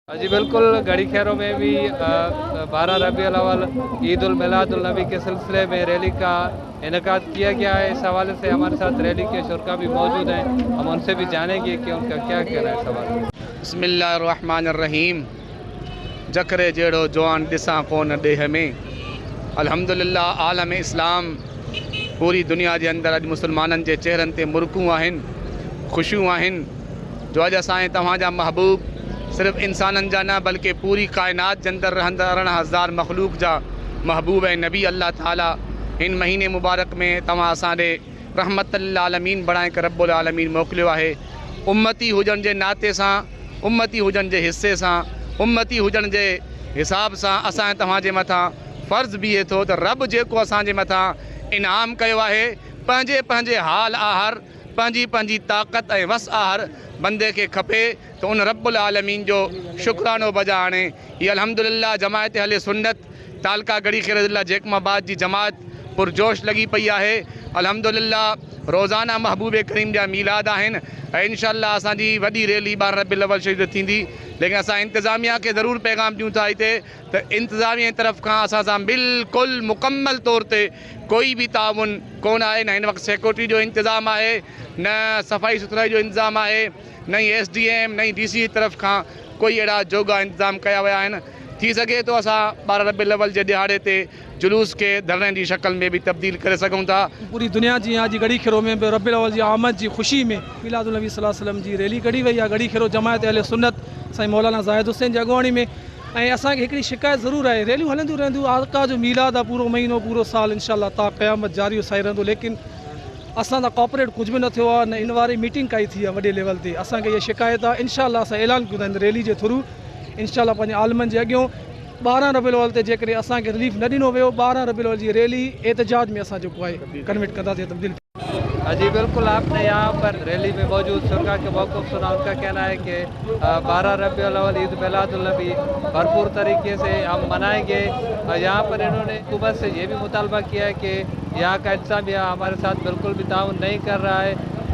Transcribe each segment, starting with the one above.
जी बिल्कुल, गढ़ी खैरों में भी 12 रबी अव्वल ईद उल मिलाद उल नबी के सिलसिले में रैली का इनकाद किया गया है। इस हवाले से हमारे साथ रैली के शुरका भी मौजूद हैं, हम उनसे भी जानेंगे कि उनका क्या कहना है इस हवाले से। बिस्मिल्लाहिर्रहमानिर्रहीम। जकरे जहिड़ो जवान ॾिसां कोन ॾेह में। अल्हम्दुलिल्लाह आलम इस्लाम पूरी दुनिया जे अंदरि अॼु मुसलमाननि जे चेहरनि ते मुरकूं आहिनि, ख़ुशियूं आहिनि जो अॼु असां तव्हांजा महबूब सिर्फ़ इंसाननि जा न बल्कि पूरी काइनात जे अंदरि रहंदड़ 18,000 मख़लूक जा महबूब ऐं नबी अल्लाह ताला हिन महीने मुबारक में तव्हां असां ॾे रहमत आलमीन बणाए करे रब्बुल आलमीन मोकिलियो आहे। उम्मती हुजण जे नाते सां, उम्मती हुजण जे हिसे सां, उम्मती हुजण जे हिसाब सां असां तव्हांजे मथां फ़र्ज़ बीहे थो त रब जेको असांजे मथां इनाम कयो आहे, पंहिंजे पंहिंजे हाल आहार, पंहिंजी पंहिंजी ताक़त ऐं वस आहार बंदे खे खपे त उन रब्बुल आलमीन जो शुक्रानो बजा आणे। हीअ अल्हम्दुलिल्लाह जमायत अहले सुन्नत तालका गढ़ी खैर ज़िला जैकमाबाद जी जमात पुरजोश लॻी पई आहे। अल्हम्दुलिल्लाह रोज़ाना महबूब करीम जा मीलाद आहिनि ऐं इनशा असांजी वॾी रैली 12 रबी अव्वल शरीफ़ ते थींदी। लेकिन असां इंतिज़ामिया खे ज़रूरु पैगाम ॾियूं था हिते त इंतिज़ामिया जी तरफ़ खां असां सां बिल्कुलु मुकमल तौर ते कोई बि ताउन कोन आहे। न हिन वक़्तु सिक्योरिटी जो इंतिज़ाम आहे, न सफ़ाई सुथराई जो इंतिज़ाम आहे, न ई एस डी एम न ई डी सी जी तरफ़ खां कोई अहिड़ा जोगा इंतिज़ाम कया विया आहिनि। थी सघे थो असां 12 रबी अव्वल जे ॾिहाड़े ते जुलूस खे धरणे जी शक्ल में बि तब्दील करे सघूं था। पूरी दुनिया जी अॼु गढ़ी खेरो में बि रबी अव्वल जी आमद जी ख़ुशी में मिलाद नबी सल्लल्लाहु अलैहि वसल्लम जी रैली कढी वई आहे। गढ़ी खेरो जमायत अहले सुन्नत साईं मौलाना ज़ाहिद हुसैन जी अॻुवाणी में। ऐं असांखे हिकिड़ी शिकायत ज़रूरु आहे, रैलियूं हलंदियूं रहंदियूं, आका जो मीलाद आहे पूरो महीनो पूरो साल इंशाअल्लाह ता क़यामत जारी साई रहंदो, लेकिन असां सां कॉपरेट कुझु बि न थियो आहे, न इन वारी मीटिंग काई थी आहे वॾे लेवल ते। असांखे इहा शिकायत आहे। इंशाअल्लाह असां ऐलान कयूं था हिन रैली जे थ्रू इंशाअल्लाह पंहिंजे आलमनि जे अॻियों 12 रबी अव्वल ते जेकॾहिं असांखे रिलीफ न ॾिनो वियो, 12 रबी अव्वल जी रैली एहतजाज में असां जेको आहे कन्वर्ट कंदासीं तब्दील। जी बिल्कुल, आपने यहाँ पर रैली में मौजूद शुरका के मौक़िफ़ सुना। उनका कहना है कि 12 रबी अव्वल ईद मिलादुलनबी भरपूर तरीके से हम मनाएंगे। यहाँ पर इन्होंने हुकूमत से ये भी मुतालबा किया है कि यहाँ का इंतजामिया हमारे साथ बिल्कुल भी ताउन नहीं कर रहा है।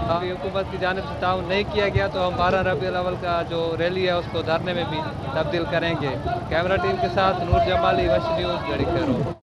हुकूमत की जानिब से ताउन नहीं किया गया तो हम 12 रबी अव्वल का जो रैली है उसको धरने में भी तब्दील करेंगे। कैमरा टीम के साथ नूर जमाली, वश न्यूज़, गढ़ी खेरो।